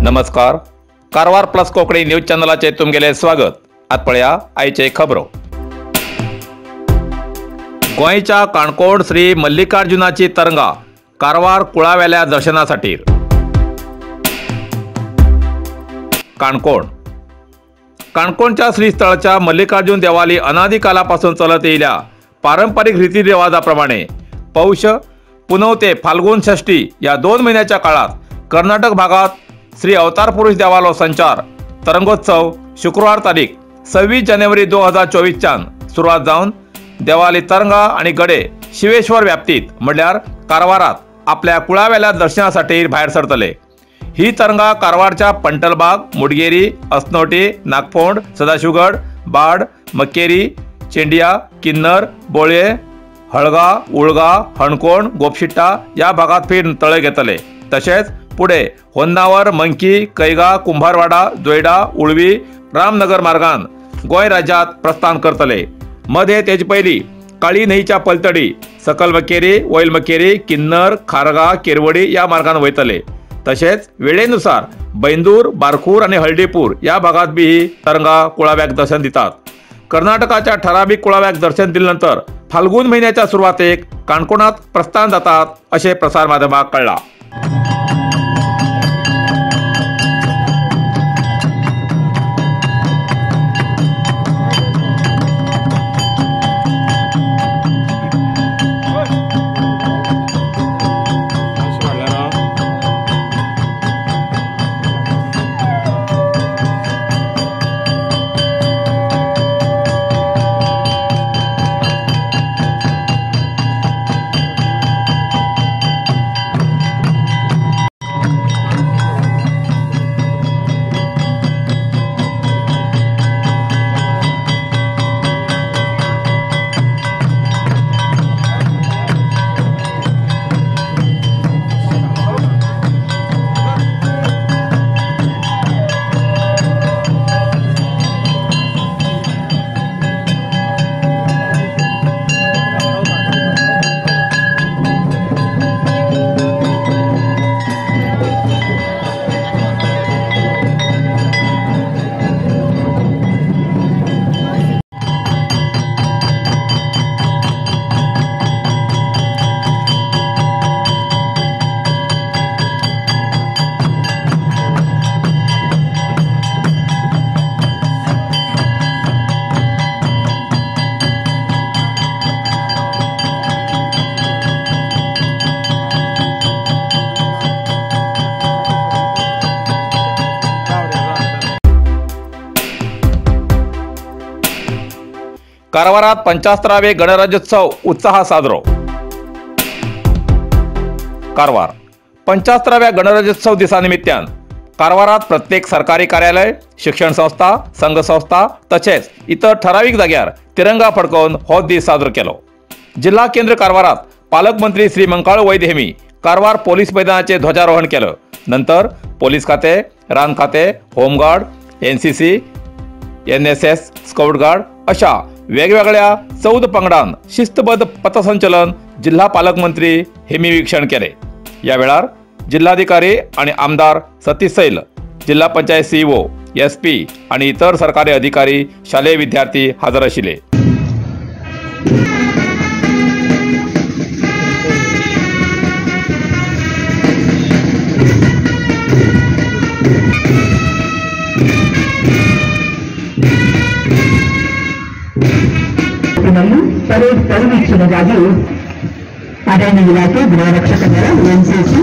नमस्कार, Karwar plus Konkani news चॅनलाचे तुमगेले स्वागत। आत पळया आयचे खबरो। गोंयच्या काणकोण श्री मल्लिकार्जुनाची तरंगा कारवार कुळावेल्या दर्शनासाठी। काणकोण काणकोणच्या श्रीस्थळाच्या मल्लिकार्जुन देवाली अनादिकालापासून चलत येयल्या पारंपरिक रीतिरिवाजाप्रमाणे पौष पुनव ते फाल्गुन षष्ठी या 2 महिन्याच्या काळात कर्नाटक भागात श्री अवतार पुरुष देवालो संचार तरंगोत्सव शुक्रवार तारीख 26 जानेवारी 2024 च्यान सुरवात जावन देवाली तरंगा आणि गडे शिवेश्वर व्याप्तीत म्हणल्यार कारवारात आपल्या कुळावेल्या दर्शनासाठी भायर सरतले। ही तरंगा कारवारच्या पंटलबाग, मुडगेरी, असनोटी, नागफोंड, सदाशिवगड, बाड, मक्केरी, चेंडिया, किन्नर, बोळे, हळगा, उळगा, हणकोण, गोपशिट्टा या भागात फिरून तळे घेतले। तशेंच पुढे होन्नावर, मंकी, कैगा, कुंभारवाडा, जोयडा, उळवी, रामनगर मार्गान गोंय राज्यात प्रस्थान करतले। मध्ये तेज पयली काळी न्हंयच्या पलतडी सकल मकेरी, वयल मकेरी, किन्नर, खारगा, केरवडी या मार्गान वयतले। तशेंच वेळेनुसार बैंदूर, बारखूर आणि हळदीपूर या भागात बी ही तरंगा कुळाव्याक दर्शन दितात। कर्नाटकाच्या ठराविक कुळाव्याक दर्शन दिल्यानंतर फाल्गुन महिन्याच्या सुरवातेक काणकोणात प्रस्थान जातात अशें प्रसार माध्यमाक कळ्ळां। कारवारात 75वे गणराज्योत्सव उत्साहात साजरो। कारवार 75व्या गणराज्योत्सव दिसानिमित्तान कारवारात प्रत्येक सरकारी कार्यालय, शिक्षण संस्था, संघ संस्था तसेच इतर ठराविक जाग्यार तिरंगा फडकोवन हो दीस साजरो केलो। जिल्हा केंद्र कारवारात पालकमंत्री श्री मंकाळू वैद्य हेमी कारवार पोलीस मैदानाचे ध्वजारोहण केलं। नंतर पोलीस खाते, रान खाते, home guard, NCC, NSS, scout guard अशा वेगवेगळ्या 14 पंगडान शिस्तबद्ध पथसंचलन जिल्हा पालकमंत्री हेमी वीक्षण केले। या वेळार जिल्हाधिकारी आणि आमदार सतीश सैल, जिल्हा पंचायत सीईओ, एसपी आणि इतर सरकारी अधिकारी, शालेय विद्यार्थी हजर आशिल्ले। ಪರೇಡ್ ಪರಿವೀಕ್ಷಣೆಗಾಗಿ ಅರಣ್ಯ ಇಲಾಖೆ, ಗೃಹರಕ್ಷಕ ದಳ, ಎನ್ಸಿಸಿ,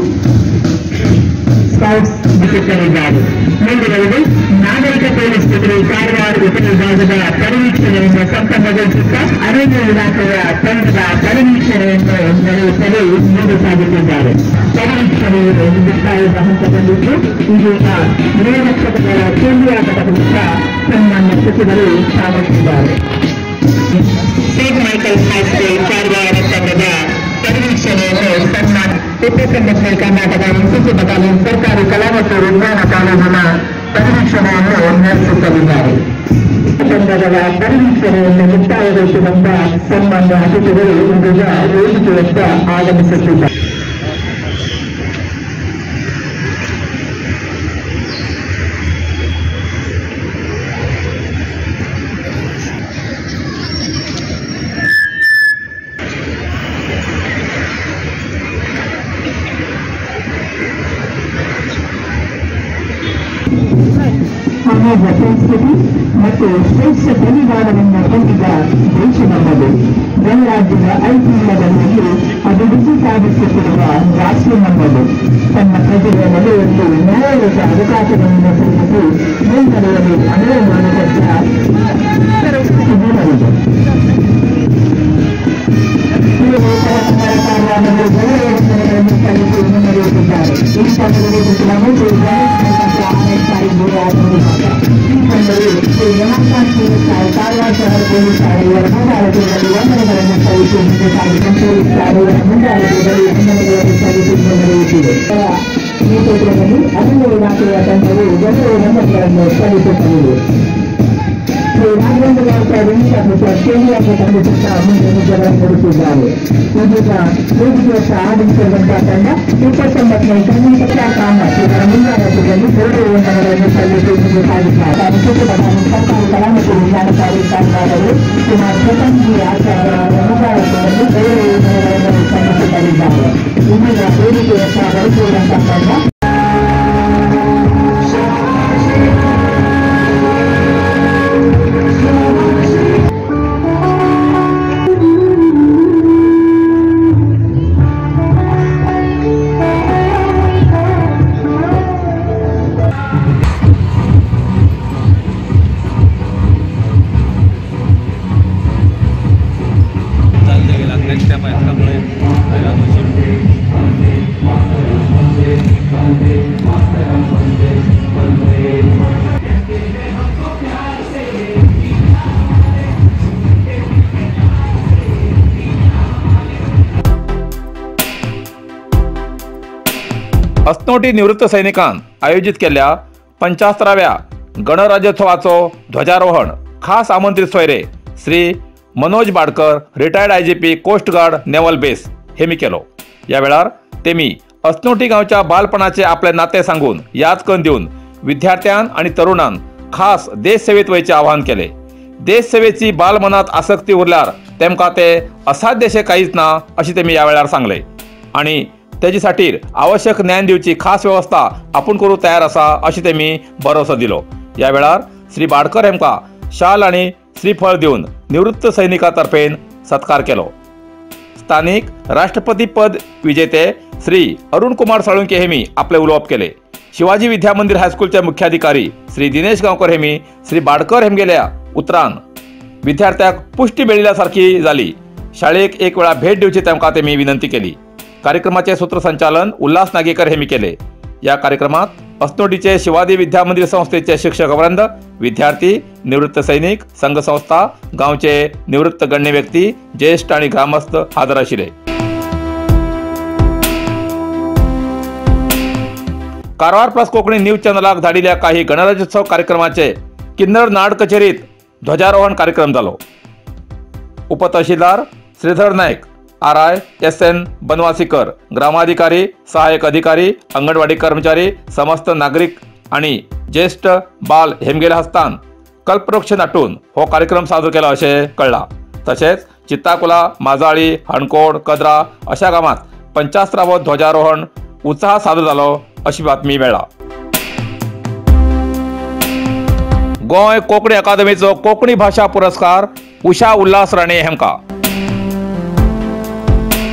ಸ್ಕೌಟ್ಸ್ ವಿತರಿಸಿದ್ದಾರೆ. ಮುಂದಿನವರು ನಾಗರಿಕ ಪೊಲೀಸ್ ಪತ್ರಿ ಕಾರವಾರ ಉಪವಿಭಾಗದ ಪರಿವೀಕ್ಷಣೆಯನ್ನು ಸಂಪನ್ನಗೊಳಿಸುತ್ತಾ ಅರಣ್ಯ ಇಲಾಖೆಯ ತಂಡದ ಪರಿವೀಕ್ಷಣೆಯನ್ನು ನಡೆಸಲು ಮುಂದೆ ಸಾಗುತ್ತಿದ್ದಾರೆ. ಪರಿವೀಕ್ಷಣೆಯು ಮುಕ್ತಾಯದ ಹಂತದಲ್ಲಿದ್ದು ಇದೀಗ ಗೃಹರಕ್ಷಕ ದಳ ಕೇಂದ್ರೀಯ ಘಟಕದಿಂದ ಸನ್ಮಾನ್ಯ ಸಚಿವರು ಸಾಗುತ್ತಿದ್ದಾರೆ. ಸೇಂಟ್ ಮೈಕಲ್ ಹೈಸ್ಕೂಲ್ ಕಾರವಾರ ತಂಡದ ಪರಿವೀಕ್ಷಣೆಯನ್ನು ಸನ್ಮಾನ ಉಪಸಂಘಟನೆ ಕರ್ನಾಟಕ ಎನ್ಸಿಸಿ ಬಟಾಲಿಯನ್ ಸರ್ಕಾರಿ ಕಲಾ ಮತ್ತು ವಿಜ್ಞಾನ ಕಾಲೇಜು ಕಾಲೇಜಿನ ಪರಿವೀಕ್ಷಣೆಯನ್ನು ನಡೆಸುತ್ತಲಿದ್ದಾರೆ. ತಂಡಗಳ ಪರಿವೀಕ್ಷಣೆಯನ್ನು ಮುಕ್ತಾಯಗೊಳಿಸಿದಂತ ಸನ್ಮಾನ್ಯ ಅತಿಥಿಗಳು ಇದೀಗ ವೇದಿಕೆಯತ್ತ ಆಗಮಿಸುತ್ತಿದ್ದಾರೆ. ಸಂಸ್ಕೃತಿ ಮತ್ತು ಶ್ರೇಷ್ಠ ಬಲಿದಾನವನ್ನು ಹೊಂದಿದ ದೇಶ ನಮ್ಮದು. ಗಣರಾಜ್ಯದ ಐತಿಹ್ಯದಲ್ಲಿ ಅಭಿವೃದ್ಧಿ ಸಾಧಿಸುತ್ತಿರುವ ರಾಷ್ಟ್ರ ನಮ್ಮದು. ತನ್ನ ಪ್ರಜೆಗಳ ನೆಲೆಯಲ್ಲಿ ನ್ಯಾಯಯುತ ಅವಕಾಶಗಳನ್ನು ಸೃಷ್ಟಿಸಿ ಮುನ್ನಡೆಯಲು ಅನುವು ಮಾಡಿಕೊಟ್ಟ ದಿನವಿದೆ. ಸಲ್ಲಿಸಿ ಮುನ್ನಡೆಯುತ್ತಿದ್ದಾರೆ. ಈ ಕಾರವಾರ ಶಹರ ಪೊಲೀಸ್ ಶಾಲೆಯ ಮುಂದಾಳತ್ವದಲ್ಲಿ ವಂದನೆಗಳನ್ನು ಸಲ್ಲಿಸಿ ಮುಂದೆ ಸಾಗಿದಂತೆ ಶಾಲೆಯ ಮುಂದಾಳತ್ವದಲ್ಲಿ ವಂದನೆಗಳನ್ನು ಸಲ್ಲಿಸಿ ಮುನ್ನಡೆಯುತ್ತಿದೆ. ಈ ಕ್ಷೇತ್ರದಲ್ಲಿ ಅರಣ್ಯ ಇಲಾಖೆಯ ತಂಡವು ಗೌರವ ವಂದನೆಗಳನ್ನು ಸಲ್ಲಿಸುತ್ತಲಿದೆ. ಶ್ರೀ ರಾಘವೇಂದ್ರ ಕೇಂದ್ರೀಯ ತಂಡದಿಂದ ಮುಂದೆ ಹೆಜ್ಜೆಗಳನ್ನು ನಡೆಸಿದ್ದಾರೆ. ಇದೀಗ ವೇದಿಕೆಯತ್ತ ಆಗಮಿಸಿರುವಂತಹ ತಂಡ 29ನೇ ಕರ್ನಾಟಕ ಕಾಮತ್ ಇವರ ಮುಂದಾಳತ್ವದಲ್ಲಿ ಗೌರವ ವಂದನೆಗಳನ್ನು ಸಲ್ಲಿಸಿ ಮುಂದೆ ಸಾಗಿದ್ದಾರೆ. ಸರ್ಕಾರಿ ಕಲಾ ಮತ್ತು ವಿಜ್ಞಾನ ಕಾಲೇಜು ಕಾರವಾರವರು ಕುಮಾರ್ ಚೇತನ್ ಜಿ ಆಚಾರ್ಯ ಅವರ ಮುಂದಾಳತ್ವದಲ್ಲಿ ಗೌರವ ವಂದನೆಗಳನ್ನು ಸಲ್ಲಿಸುತ್ತಲಿದ್ದಾರೆ. ಇದೀಗ ವೇದಿಕೆಯತ್ತ ಬರುತ್ತಿರುವಂತಹ ತಂಡ असनोटी निवृत्त सैनिकान आयोजित केल्ल्या 75व्या गणराज्योत्सवाचो ध्वजारोहण खास आमंत्रित सोयरे Shri Manoj Badkar, retired IGP coast guard naval base हेमी केलो. या वेळार तेमी असनोटी गांवच्या बालपणाचे आपले नाते सांगून याद करून दिवन विद्यार्थ्यान आणि तरुणान खास देशसेवेत वयचें आवाहन केले. देशसेवेची बालमनात आसक्ती उरल्यार तेमकां ते असाध्यशें कांयच ना अशें तेमी ह्या वेळार सांगलें आनी तेजे खातीर आवश्यक ज्ञान दिवची खास व्यवस्था आपूण करूंक तयार आसा अशें तेमी भरोसो दिलो. ह्या वेळार श्री बाडकर हेमकां शाल आनी श्रीफळ दिवन निवृत्त सैनिका तर्फेन सत्कार केलो. स्थानिक राष्ट्रपती पद विजेते श्री अरुण कुमार साळुंके हेमी आपले उलोवप केले. शिवाजी विद्या मंदिर हायस्कूलचे मुख्याधिकारी श्री दिनेश गांवकर हेमी श्री बाडकर हेमगेल्या उतरान विद्यार्थ्याक पुष्टी मेळिल्ल्या सारकी जाली. शाळेक एक वेळा भेट दिवची तेमकां तेमी विनंती केली. कार्यक्रमाचे सूत्रसंचालन उल्हास नागेकर हेमी केले. या कार्यक्रमात असनोटीचे शिवाजी विद्या मंदिर संस्थेचे शिक्षकवृंद, विद्यार्थी, निवृत्त सैनिक, संघसंस्था, गांवचे निवृत्त गण्य व्यक्ती, ज्येष्ठ आणि ग्रामस्थ हजर आशिल्ले. कारवार प्लस कोकणी न्यूज चॅनलाक धाडिल्ल्या काही गणराज्योत्सव कार्यक्रमाचे किन्नर नाड कचेरीत ध्वजारोहण कार्यक्रम जालो. उपतहसीलदार Shridhar Naik, RI SN Banwasikar, ग्रामाधिकारी, सहाय्यक अधिकारी, अंगणवाडी कर्मचारी, समस्त नागरिक आणि ज्येष्ठ बाल हेमगेल्या हस्तान कल्पवृक्ष नाटून हो कार्यक्रम सादर केला अशें कळ्ळां. तशेंच चित्ताकुला, माजाळी, हणकोण, कदरा अशा गांवांत 75वो ध्वजारोहण उत्साहात सादर जालो अशी बातमी मेळ्ळा. गोंय कोंकणी अकादमीचो कोंकणी भाशा पुरस्कार उषा उल्हास राणे हेमकां.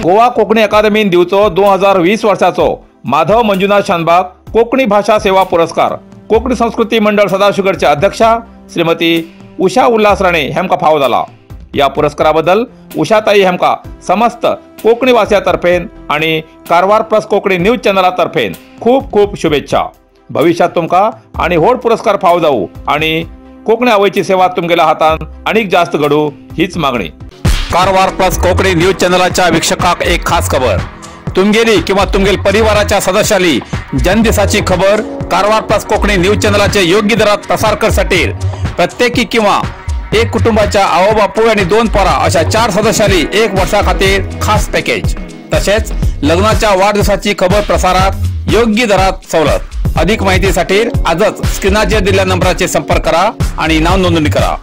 गोवा कोंकणी अकादमीन दिवचो 2020 वर्साचो माधव मंजुनाथ शानबाग कोंकणी भाशा सेवा पुरस्कार कोंकणी संस्कृती मंडळ सदाशिवगडचे अध्यक्षा श्रीमती उषा उल्हास राणे हेमकां फावो जाला. ह्या पुरस्कारा बद्दल उषाताई हेमकां समस्त कोंकणी वासियां आणि कारवार प्लस कोंकणी न्यूज चॅनला तर्फेन खूब खूब शुभेच्छा. भविष्यात तुमकां आनी व्हड पुरस्कार फावो जावं आनी कोंकणी आवयची सेवा तुमगेल्या हातान आनीक जास्त घडूं हीच मागणी. कारवार प्लस कोंकणी न्यूज चॅनलाच्या वीक्षकांक एक खास खबर. तुमगेली किंवा तुमगेल परिवाराच्या सदस्याली जन्मदिसाची खबर कारवार प्लस कोकणी न्यूज चॅनलाचे योग्य दरात प्रसार करसाठी प्रत्येकी किंवा एक कुटुंबाच्या आवो बापूय आणि 2 पोरा अशा 4 सदस्याली 1 वर्षा खातीर खास पॅकेज। तसेच लग्नाच्या वाढदिवसाची खबर प्रसारात योग्य दरात सवलत। अधिक माहितीसाठी आजच स्क्रीनाचेर दिलेल्या नंबराचे संपर्क करा आणि नाव नोंदणी करा।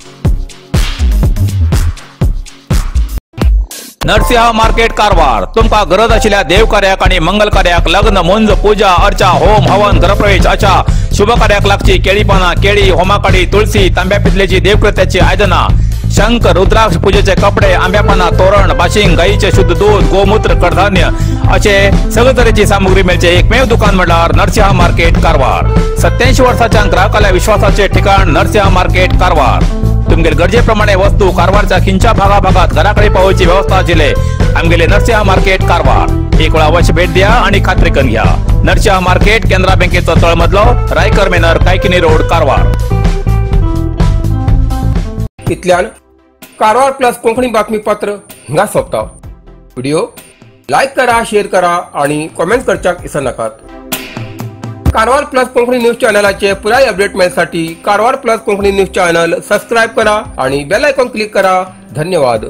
नरसिंह मार्केट कारवार तुमका गरज आशिल्ल्या देवकार्याक आणि मंगल कार्याक लग्न, मुंज, पूजा अर्चा, होम हवन, गृहप्रवेश अशा शुभ कार्याक लागची केळी पाना, केळी, होमाकाडी, तुळसी, तांब्या पितलेची देवकृत्याची आयदना, शंख, रुद्राक्ष, पूजेचे कपडे, आंब्यापाना, तोरण, बाशिंग, गाईचे शुद्ध दूध, गोमूत्र, कडधान्य असे सगळे तरेची सामुग्री मेळचे एकमेव दुकान म्हळ्यार नरसिंह मार्केट कारवार। 87 वर्साच्या ग्राहकाला विश्वासाचे ठिकाण नरसिंह मार्केट कारवार। तुमगेल गरजेप्रमाणे वस्तू कारवारच्या खिंच्या भागाभागात घराकडे पावोवची व्यवस्था आशिल्ले आमगेले नरसिंह मार्केट कारवार। एक वेळा अवश्य भेट द्या आणि खात्री करून घ्या। नरसिंह मार्केट, केनरा बँकेचो तळमजलो, रायकर मेनर, कायकिनी रोड, कारवार। इतल्यान कारवार प्लस कोंकणी बातमीपत्र हिंगा सोंपता। व्हिडिओ लायक करा, शेअर करा आणि कॉमेंट करच्याक विसरनाकात। कारवार प्लस कोंकणी न्यूज चॅनलाचे पुराय update मेळसाठी Karwar plus Konkani news channel subscribe करा आणि बेल आयकॉन क्लिक करा। धन्यवाद।